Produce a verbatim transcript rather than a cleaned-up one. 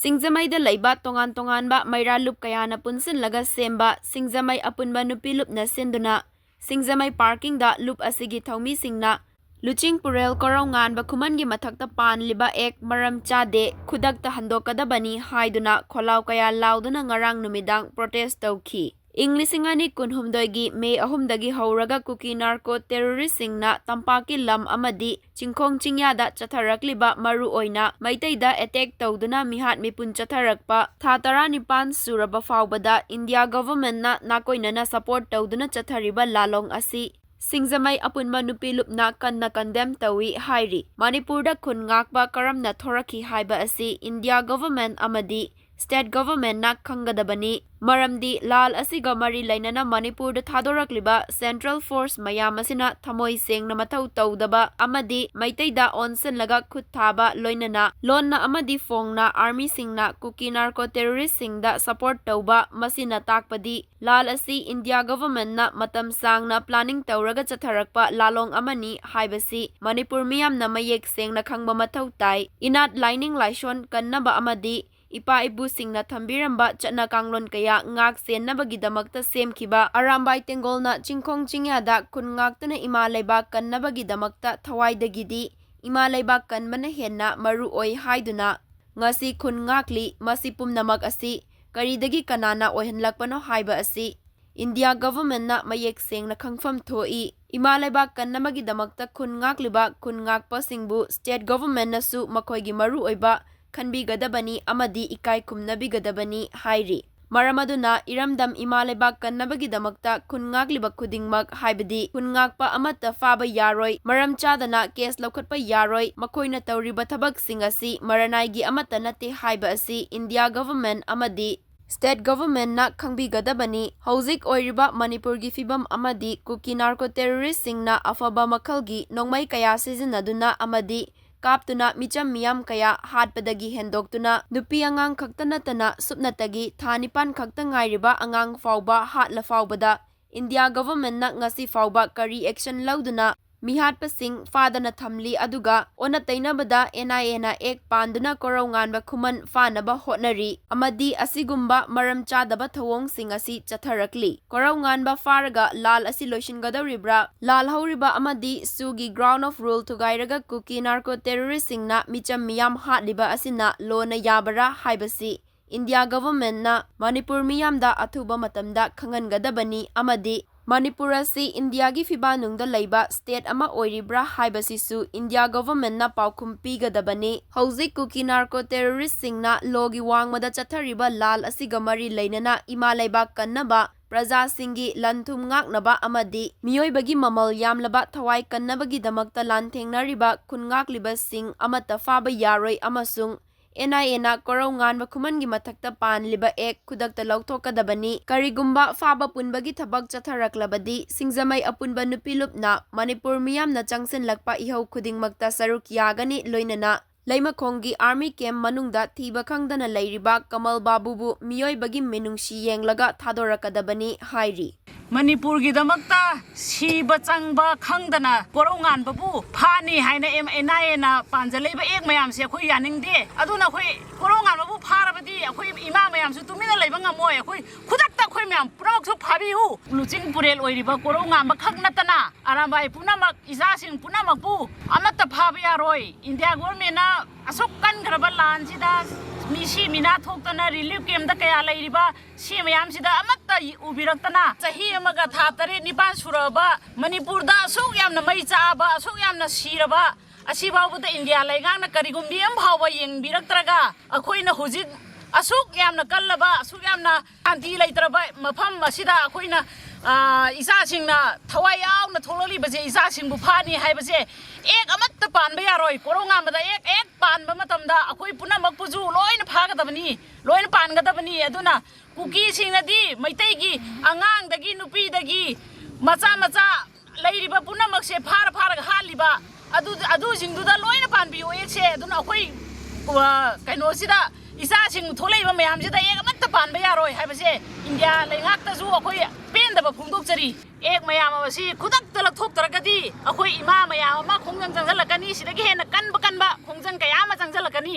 ꯁꯤꯡꯖꯃꯩꯗ ꯂꯩꯕ ꯇꯣꯉꯥꯟ ꯇꯣꯉꯥꯟꯕ ꯃꯩꯔꯥ ꯂꯨꯞ ꯀꯌꯥꯅ ꯄꯨꯟꯁꯤꯜꯂꯒ ꯁꯦꯝꯕ ꯁꯤꯡꯖꯃꯩ ꯑꯄꯨꯟꯕ ꯅꯨꯄꯤ ꯂꯨꯞꯅ ꯁꯤꯟꯗꯨꯅ ꯁꯤꯡꯖꯃꯩ ꯄꯥꯔꯀꯤꯡꯗ ꯂꯨꯞ ꯑꯁꯤꯒꯤ ꯊꯧꯃꯤꯁꯤꯡꯅ ꯂꯨꯆꯤꯡꯄꯨꯔꯦꯜ ꯀꯣꯔꯧꯉꯥꯟꯕ ꯈꯨꯃꯟꯒꯤ ꯃꯊꯛꯇ ꯄꯥꯟꯂꯤꯕ ꯑꯦꯛ ꯃꯔꯝ ꯆꯥꯗꯦ, ꯈꯨꯗꯛꯇ ꯍꯟꯗꯣꯛꯀꯗꯕꯅꯤ ꯍꯥꯏꯗꯨꯅ ꯈꯣꯜꯂꯥꯎ ꯀꯌꯥ ꯂꯥꯎꯗꯨꯅ ꯉꯔꯥꯡ ꯅꯨꯃꯤꯗꯥꯡ ꯄ꯭ꯔꯣꯇꯦꯁ ꯇꯧꯈꯤ꯫ ꯏꯪ ꯂꯤꯁꯤꯡ ꯑꯅꯤ ꯀꯨꯟꯍꯨꯝꯗꯣꯏꯒꯤ ꯃꯦ ꯑꯍꯨꯝꯗꯒꯤ ꯍꯧꯔꯒ ꯀꯨꯀꯤ ꯅꯥꯔꯀꯣ ꯇꯦꯔꯣꯔꯤꯁꯁꯤꯡꯅ ꯇꯝꯄꯥꯛꯀꯤ ꯂꯝ ꯑꯃꯗꯤ ꯆꯤꯡꯈꯣꯡ ꯆꯤꯡꯌꯥꯗ ꯆꯠꯊꯔꯛꯂꯤꯕ ꯃꯔꯨ ꯑꯣꯏꯅ ꯃꯩꯇꯩꯗ ꯑꯦꯇꯦꯛ ꯇꯧꯗꯨꯅ ꯃꯤꯍꯥꯠ ꯃꯤꯄꯨꯟ ꯆꯠꯊꯔꯛꯄ ꯊꯥ ꯇꯔꯥꯅꯤꯄꯥꯟ ꯁꯨꯔꯕ ꯐꯥꯎꯕꯗ ꯏꯟꯗꯤꯌꯥ ꯒꯚꯔꯟꯃꯦꯟꯠꯅ ꯅꯥꯀꯣꯏꯅꯅ ꯁꯄꯣꯔꯠ ꯇꯧꯗꯨꯅ ꯆꯠꯊꯔꯤꯕ ꯂꯥꯂꯣꯡ ꯑꯁꯤ ꯁꯤꯡꯖꯃꯩ ꯑꯄꯨꯟꯕ ꯅꯨꯄꯤ ꯂꯨꯞꯅ ꯀꯟꯅ ꯀꯟꯗꯦꯝ ꯇꯧꯏ ꯍꯥꯏꯔꯤ꯫ ꯃꯅꯤꯄꯨꯔꯗ ꯈꯨꯟ ꯉꯥꯛꯄ ꯀꯔꯝꯅ ꯊꯣꯔꯛꯈꯤ ꯍꯥꯏꯕ ꯑꯁꯤ ꯏꯟꯗꯤꯌꯥ ꯒꯚꯔꯟꯃꯦꯟꯠ ꯑꯃꯗꯤ ꯁ꯭ꯇꯦꯠ ꯒꯚꯔꯟꯃꯦꯟꯠꯅ ꯈꯪꯒꯗꯕꯅꯤ꯫ ꯃꯔꯝꯗꯤ ꯂꯥꯜ ꯑꯁꯤꯒ ꯃꯔꯤ ꯂꯩꯅꯅ ꯃꯅꯤꯄꯨꯔꯗ ꯊꯥꯗꯣꯔꯛꯂꯤꯕ ꯁꯦꯟꯇ꯭ꯔꯦꯜ ꯐꯣꯔꯁ ꯃꯌꯥꯝ ꯑꯁꯤꯅ ꯊꯃꯣꯏ ꯁꯦꯡꯅ ꯃꯊꯧ ꯇꯧꯗꯕ ꯑꯃꯗꯤ ꯃꯩꯇꯩꯗ ꯑꯣꯟꯁꯤꯜꯂꯒ ꯈꯨꯠ ꯊꯥꯕ, ꯂꯣꯏꯅꯅ ꯂꯣꯟꯅ ꯑꯃꯗꯤ ꯐꯣꯡꯅ ꯑꯥꯔꯃꯤꯁꯤꯡꯅ ꯀꯨꯀꯤ ꯅꯥꯔꯀꯣ ꯇꯦꯔꯣꯔꯤꯁꯁꯤꯡꯗ ꯁꯄꯣꯔꯠ ꯇꯧꯕ, ꯃꯁꯤꯅ ꯇꯥꯛꯄꯗꯤ ꯂꯥꯜ ꯑꯁꯤ ꯏꯟꯗꯤꯌꯥ ꯒꯚꯔꯟꯃꯦꯟꯠꯅ ꯃꯇꯝ ꯁꯥꯡꯅ ꯄ꯭ꯂꯥꯅꯤꯡ ꯇꯧꯔꯒ ꯆꯠꯊꯔꯛꯄ ꯂꯥꯂꯣꯡ ꯑꯃꯅꯤ ꯍꯥꯏꯕꯁꯤ ꯃꯅꯤꯄꯨꯔ ꯃꯤꯌꯥꯝꯅ ꯃꯌꯦꯛ ꯁꯦꯡꯅ ꯈꯪꯕ ꯃꯊꯧ ꯇꯥꯏ꯫ ꯏꯅꯥꯠ ꯂꯥꯏꯅꯤꯡ ꯂꯥꯏꯁꯣꯟ ꯀꯟꯅꯕ ꯑꯃꯗꯤ ꯏꯄꯥ ꯏꯄꯨꯁꯤꯡꯅ ꯊꯝꯕꯤꯔꯝꯕ ꯆꯠꯅ ꯀꯥꯡꯂꯣꯟ ꯀꯌꯥ ꯉꯥꯛ ꯁꯦꯟꯅꯕꯒꯤꯗꯃꯛꯇ ꯁꯦꯝꯈꯤꯕ ꯑꯔꯥꯝꯕꯥꯏ ꯇꯦꯡꯒꯣꯜꯅ ꯆꯤꯡꯈꯣꯡ ꯆꯤꯡꯌꯥꯗ ꯈꯨꯟ ꯉꯥꯛꯇꯨꯅ ꯏꯃꯥ ꯂꯩꯕꯥꯛ ꯀꯟꯅꯕꯒꯤꯗꯃꯛꯇ ꯊꯋꯥꯏꯗꯒꯤꯗꯤ ꯏꯃꯥ ꯂꯩꯕꯥꯛ ꯀꯟꯕꯅ ꯍꯦꯟꯅ ꯃꯔꯨ ꯑꯣꯏ ꯍꯥꯏꯗꯨꯅ ꯉꯁꯤ ꯈꯨꯟ ꯉꯥꯛꯂꯤ꯫ ꯃꯁꯤ ꯄꯨꯝꯅꯃꯛ ꯑꯁꯤ ꯀꯔꯤꯗꯒꯤ ꯀꯅꯥꯅ ꯑꯣꯏꯍꯜꯂꯛꯄꯅꯣ ꯍꯥꯏꯕ ꯑꯁꯤ ꯏꯟꯗꯤꯌꯥ ꯒꯚꯔꯟꯃꯦꯟꯠꯅ ꯃꯌꯦꯛ ꯁꯦꯡꯅ ꯈꯪꯐꯝ ꯊꯣꯛꯏ꯫ ꯏꯃꯥ ꯂꯩꯕꯥꯛ ꯀꯟꯅꯕꯒꯤꯗꯃꯛꯇ ꯈꯨꯟ ꯉꯥꯛꯂꯤꯕ ꯈꯨꯟ ꯉꯥꯛꯄꯁꯤꯡꯕꯨ ꯁ꯭ꯇꯦꯠ ꯒꯚꯔꯟꯃꯦꯟꯠꯅꯁꯨ ꯃꯈꯣꯏꯒꯤ ꯃꯔꯨꯑꯣꯏꯕ ꯈꯟꯕꯤꯒꯗꯕꯅꯤ ꯑꯃꯗꯤ ꯏꯀꯥꯏ ꯈꯨꯝꯅꯕꯤꯒꯗꯕꯅꯤ ꯍꯥꯏꯔꯤ꯫ ꯃꯔꯝ ꯑꯗꯨꯅ ꯏꯔꯝꯗꯝ ꯏꯃꯥ ꯂꯩꯕꯥꯛ ꯀꯟꯅꯕꯒꯤꯗꯃꯛꯇ ꯈꯨꯟ ꯉꯥꯛꯂꯤꯕ ꯈꯨꯗꯤꯡꯃꯛ, ꯍꯥꯏꯕꯗꯤ ꯈꯨꯟ ꯉꯥꯛꯄ ꯑꯃꯠꯇ ꯐꯥꯕ ꯌꯥꯔꯣꯏ, ꯃꯔꯝ ꯆꯥꯗꯅ ꯀꯦꯁ ꯂꯧꯈꯠꯄ ꯌꯥꯔꯣꯏ, ꯃꯈꯣꯏꯅ ꯇꯧꯔꯤꯕ ꯊꯕꯛꯁꯤꯡ ꯑꯁꯤ ꯃꯔꯅꯥꯏꯒꯤ ꯑꯃꯠꯇ ꯅꯠꯇꯦ ꯍꯥꯏꯕ ꯑꯁꯤ ꯏꯟꯗꯤꯌꯥ ꯒꯚꯔꯟꯃꯦꯟꯠ ꯑꯃꯗꯤ ꯁ꯭ꯇꯦꯠ ꯒꯚꯔꯟꯃꯦꯟꯠꯅ ꯈꯪꯕꯤꯒꯗꯕꯅꯤ꯫ ꯍꯧꯖꯤꯛ ꯑꯣꯏꯔꯤꯕ ꯃꯅꯤꯄꯨꯔꯒꯤ ꯐꯤꯕꯝ ꯑꯃꯗꯤ ꯀꯨꯀꯤ ꯅꯥꯔꯀꯣ ꯇꯦꯔꯣꯔꯤꯁꯁꯤꯡꯅ ꯑꯐꯕ ꯃꯈꯜꯒꯤ ꯅꯣꯡꯃꯩ ꯀꯌꯥ ꯁꯤꯖꯤꯟꯅꯗꯨꯅ ꯑꯃꯗꯤ ꯀꯥꯞꯇꯨꯅ ꯃꯤꯆꯝ ꯃꯤꯌꯥꯝ ꯀꯌꯥ ꯍꯥꯠꯄꯗꯒꯤ ꯍꯦꯟꯗꯣꯛꯇꯨꯅ ꯅꯨꯄꯤ ꯑꯉꯥꯡ ꯈꯛꯇ ꯅꯠꯇꯅ ꯁꯨꯞꯅꯇꯒꯤ ꯊꯥ ꯅꯤꯄꯥꯟ ꯈꯛꯇ ꯉꯥꯏꯔꯤꯕ ꯑꯉꯥꯡ ꯐꯥꯎꯕ ꯍꯥꯠꯂ ꯐꯥꯎꯕꯗ ꯏꯟꯗꯤꯌꯥ ꯒꯚꯔꯟꯃꯦꯟꯠꯅ ꯉꯁꯤ ꯐꯥꯎꯕ ꯀꯔꯤ ꯑꯦꯛꯁꯟ ꯂꯧꯗꯨꯅ ꯃꯤꯍꯥꯠꯄꯁꯤꯡ ꯐꯥꯗꯅ ꯊꯝꯂꯤ, ꯑꯗꯨꯒ ꯑꯣꯟꯅ ꯇꯩꯅꯕꯗ ꯑꯦꯟ ꯑꯥꯏ ꯑꯦꯅ ꯑꯦꯛ ꯄꯥꯟꯗꯨꯅ ꯀꯣꯔꯧꯉꯥꯟꯕ ꯈꯨꯃꯟ ꯐꯥꯅꯕ ꯍꯣꯠꯅꯔꯤ ꯑꯃꯗꯤ ꯑꯁꯤꯒꯨꯝꯕ ꯃꯔꯝ ꯆꯥꯗꯕ ꯊꯧꯑꯣꯡꯁꯤꯡ ꯑꯁꯤ ꯆꯠꯊꯔꯛꯂꯤ꯫ ꯀꯣꯔꯧꯉꯥꯟꯕ ꯐꯥꯔꯒ ꯂꯥꯜ ꯑꯁꯤ ꯂꯣꯏꯁꯤꯟꯒꯗꯧꯔꯤꯕ꯭ꯔꯥ? ꯂꯥꯜ ꯍꯧꯔꯤꯕ ꯑꯃꯗꯤ ꯁꯨꯒꯤ ground of rule ꯊꯨꯒꯥꯏꯔꯒ Kuki narco terroristꯁꯤꯡꯅ ꯃꯤꯆꯝ ꯃꯤꯌꯥꯝ ꯍꯥꯠꯂꯤꯕ ꯑꯁꯤꯅ ꯂꯣꯅ ꯌꯥꯕꯔꯥ ꯍꯥꯏꯕꯁꯤ ꯏꯟꯗꯤꯌꯥ governmentꯅ ꯃꯅꯤꯄꯨꯔ ꯃꯤꯌꯥꯝꯗ ꯑꯊꯨꯕ ꯃꯇꯝꯗ ꯈꯪꯍꯟꯒꯗꯕꯅꯤ ꯑꯃꯗꯤ ꯃꯅꯤꯄꯨꯔ ꯑꯁꯤ ꯏꯟꯗꯤꯌꯥꯒꯤ ꯐꯤꯕꯥꯟꯅꯨꯡꯗ ꯂꯩꯕ state ꯑꯃ ꯑꯣꯏꯔꯤꯕ꯭ꯔꯥ ꯍꯥꯏꯕꯁꯤꯁꯨ ꯏꯟꯗꯤꯌꯥ governmentꯅ ꯄꯥꯎꯈꯨꯝ ꯄꯤꯒꯗꯕꯅꯤ꯫ ꯍꯧꯖꯤꯛ ꯀꯨꯀꯤ narco terroristꯁꯤꯡꯅ ꯂꯣꯒꯤ ꯋꯥꯡꯃꯗ ꯆꯠꯊꯔꯤꯕ ꯂꯥꯜ ꯑꯁꯤꯒ ꯃꯔꯤ ꯂꯩꯅꯅ ꯏꯃꯥ ꯂꯩꯕꯥꯛ ꯀꯟꯅꯕ, ꯄ꯭ꯔꯖꯥꯁꯤꯡꯒꯤ ꯂꯟ ꯊꯨꯝ ꯉꯥꯛꯅꯕ ꯑꯃꯗꯤ ꯃꯤꯑꯣꯏꯕꯒꯤ ꯃꯃꯜ ꯌꯥꯝꯂꯕ ꯊꯋꯥꯏ ꯀꯟꯅꯕꯒꯤꯗꯃꯛꯇ ꯂꯥꯟꯊꯦꯡꯅꯔꯤꯕ ꯈꯨꯟ ꯉꯥꯛꯂꯤꯕꯁꯤꯡ ꯑꯃꯠꯇ ꯐꯥꯕ ꯌꯥꯔꯣꯏ ꯑꯃꯁꯨꯡ ꯑꯦꯟ ꯑꯥꯏ ꯑꯦꯅ ꯀꯣꯔꯧꯉꯥꯟꯕ ꯈꯨꯃꯟꯒꯤ ꯃꯊꯛꯇ ꯄꯥꯟꯂꯤꯕ ꯑꯦꯛ ꯈꯨꯗꯛꯇ ꯂꯧꯊꯣꯛꯀꯗꯕꯅꯤ꯫ ꯀꯔꯤꯒꯨꯝꯕ ꯐꯥꯕ ꯄꯨꯟꯕꯒꯤ ꯊꯕꯛ ꯆꯠꯊꯔꯛꯂꯕꯗꯤ ꯁꯤꯡꯖꯃꯩ ꯑꯄꯨꯟꯕ ꯅꯨꯄꯤ ꯂꯨꯞꯅ ꯃꯅꯤꯄꯨꯔ ꯃꯤꯌꯥꯝꯅ ꯆꯪꯁꯤꯜꯂꯛꯄ ꯏꯍꯧ ꯈꯨꯗꯤꯡꯃꯛꯇ ꯁꯔꯨꯛ ꯌꯥꯒꯅꯤ꯫ ꯂꯣꯏꯅꯅ ꯂꯩꯃꯈꯣꯡꯒꯤ army camp ꯃꯅꯨꯡꯗ ꯊꯤꯕ ꯈꯪꯗꯅ ꯂꯩꯔꯤꯕ ꯀꯃꯜ ꯕꯥꯕꯨꯕꯨ ꯃꯤꯑꯣꯏꯕꯒꯤ ꯃꯤꯅꯨꯡꯁꯤ ꯌꯦꯡꯂꯒ ꯊꯥꯗꯣꯔꯛꯀꯗꯕꯅꯤ ꯍꯥꯏꯔꯤ꯫ ꯃꯅꯤꯄꯨꯔꯒꯤꯗꯃꯛꯇ ꯁꯤꯕ ꯆꯪꯕ ꯈꯪꯗꯅ ꯀꯣꯔꯧꯉꯥꯟꯕꯕꯨ ꯐꯥꯅꯤ ꯍꯥꯏꯅ ꯑꯦꯝ-, ꯑꯦꯟ ꯑꯥꯏ ꯑꯦꯅ ꯄꯥꯟꯖꯜꯂꯛꯏꯕ ꯑꯦꯛ ꯃꯌꯥꯝꯁꯦ ꯑꯩꯈꯣꯏ ꯌꯥꯅꯤꯡꯗꯦ꯫ ꯑꯗꯨꯅ ꯑꯩꯈꯣꯏ ꯀꯣꯔꯧꯉꯥꯟꯕꯕꯨ ꯐꯥꯔꯕꯗꯤ ꯑꯩꯈꯣꯏ ꯏꯃꯥ ꯃꯌꯥꯝꯁꯨ ꯇꯨꯃꯤꯟꯅ ꯂꯩꯕ ꯉꯝꯃꯣꯏ꯫ ꯑꯩꯈꯣꯏ ꯈꯨꯗꯛꯇ ꯑꯩꯈꯣꯏ ꯃꯌꯥꯝ ꯄꯨꯝꯅꯃꯛꯁꯨ ꯐꯥꯕꯤꯌꯨ꯫ ꯂꯨꯆꯤꯡ ꯄꯨꯔꯦꯜ ꯑꯣꯏꯔꯤꯕ ꯀꯣꯔꯧꯉꯥꯟꯕ ꯈꯛ ꯅꯠꯇꯅ ꯑꯔꯥꯝꯕꯥꯏ ꯄꯨꯝꯅꯃꯛ, ꯏꯆꯥꯁꯤꯡ ꯄꯨꯝꯅꯃꯛꯄꯨ ꯑꯃꯠꯇ ꯐꯥꯕ ꯌꯥꯔꯣꯏ꯫ ꯏꯟꯗꯤꯌꯥ governmentꯅ ꯑꯁꯨꯛ ꯀꯟꯈ꯭ꯔꯕ ꯂꯥꯟꯁꯤꯗ ꯃꯤꯁꯤ ꯃꯤꯅꯥ ꯊꯣꯛꯇꯅ relief campꯇ ꯀꯌꯥ ꯂꯩꯔꯤꯕ ꯁꯤ ꯃꯌꯥꯝꯁꯤꯗ ꯑꯃꯠꯇ ꯎꯕꯤꯔꯛꯇꯅ ꯆꯍꯤ ꯑꯃꯒ ꯊꯥ ꯇꯔꯦꯠ ꯅꯤꯄꯥꯜ ꯁꯨꯔꯛꯑꯕ ꯃꯅꯤꯄꯨꯔꯗ ꯑꯁꯨꯛ ꯌꯥꯝꯅ ꯃꯩ ꯆꯥꯛꯑꯕ, ꯑꯁꯨꯛ ꯌꯥꯝꯅ ꯁꯤꯔꯕ, ꯑꯁꯤꯐꯥꯎꯕꯗ ꯏꯟꯗꯤꯌꯥ ꯂꯩꯉꯥꯛꯅ ꯀꯔꯤꯒꯨꯝꯕꯤ ꯑꯃ ꯐꯥꯎꯕ ꯌꯦꯡꯕꯤꯔꯛꯇ꯭ꯔꯒ ꯑꯩꯈꯣꯏꯅ ꯍꯧꯖꯤꯛ ꯑꯁꯨꯛ ꯌꯥꯝꯅ ꯀꯜꯂꯕ, ꯑꯁꯨꯛ ꯌꯥꯝꯅ ꯁꯥꯟꯇꯤ ꯂꯩꯇ꯭ꯔꯕ ꯃꯐꯝ ꯑꯁꯤꯗ ꯑꯩꯈꯣꯏꯅ, ꯑ, ꯏꯆꯥꯁꯤꯡꯅ ꯊꯋꯥꯏ ꯌꯥꯎꯅ ꯊꯣꯛꯂꯛꯂꯤꯕꯁꯦ ꯏꯆꯥꯁꯤꯡꯕꯨ ꯐꯥꯅꯤ ꯍꯥꯏꯕꯁꯦ ꯑꯦꯛ ꯑꯃꯠꯇ ꯄꯥꯟꯕ ꯌꯥꯔꯣꯏ꯫ ꯀꯣꯔꯧꯉꯥꯟꯕꯗ ꯑꯦꯛ, ꯑꯦꯛ ꯄꯥꯟꯕ ꯃꯇꯝꯗ ꯑꯩꯈꯣꯏ ꯄꯨꯝꯅꯃꯛꯄꯨꯁꯨ ꯂꯣꯏꯅ ꯐꯥꯒꯗꯕꯅꯤ, ꯂꯣꯏꯅ ꯄꯥꯟꯒꯗꯕꯅꯤ꯫ ꯑꯗꯨꯅ ꯀꯨꯀꯤꯁꯤꯡꯅꯗꯤ ꯃꯩꯇꯩꯒꯤ ꯑꯉꯥꯡꯗꯒꯤ, ꯅꯨꯄꯤꯗꯒꯤ, ꯃꯆꯥ ꯃꯆꯥ ꯂꯩꯔꯤꯕ ꯄꯨꯝꯅꯃꯛꯁꯦ ꯐꯥꯔ ꯐꯥꯔꯒ ꯍꯥꯠꯂꯤꯕ ꯑꯗꯨ, ꯑꯗꯨꯁꯤꯡꯗꯨꯗ ꯂꯣꯏꯅ ꯄꯥꯟꯕꯤꯌꯨ ꯑꯦꯛꯁꯦ꯫ ꯑꯗꯨꯅ ꯑꯩꯈꯣꯏ, ꯑ, ꯀꯩꯅꯣꯁꯤꯗ ꯏꯆꯥꯁꯤꯡ ꯊꯣꯛꯂꯛꯏꯕ ꯃꯌꯥꯝꯁꯤꯗ ꯑꯦꯛ ꯑꯃꯠꯇ ꯄꯥꯟꯕ ꯌꯥꯔꯣꯏ ꯍꯥꯏꯕꯁꯦ ꯏꯟꯗꯤꯌꯥ ꯂꯩꯉꯥꯛꯇꯁꯨ ꯑꯩꯈꯣꯏ ꯄꯦꯟꯗꯕ ꯐꯣꯡꯗꯣꯛꯆꯔꯤ꯫ ꯑꯦꯛ ꯃꯌꯥꯝ ꯑꯁꯤ ꯈꯨꯗꯛꯇ ꯂꯧꯊꯣꯛꯇ꯭ꯔꯒꯗꯤ ꯑꯩꯈꯣꯏ ꯏꯃꯥ ꯃꯌꯥꯝ ꯑꯃ ꯈꯣꯡꯖꯪ ꯆꯪꯁꯤꯜꯂꯛꯀꯅꯤ꯫ ꯁꯤꯗꯒꯤ ꯍꯦꯟꯅ ꯀꯟꯕ ꯀꯟꯕ ꯈꯣꯡꯖꯪ ꯀꯌꯥ ꯑꯃ ꯆꯪꯁꯤꯜꯂꯛꯀꯅꯤ꯫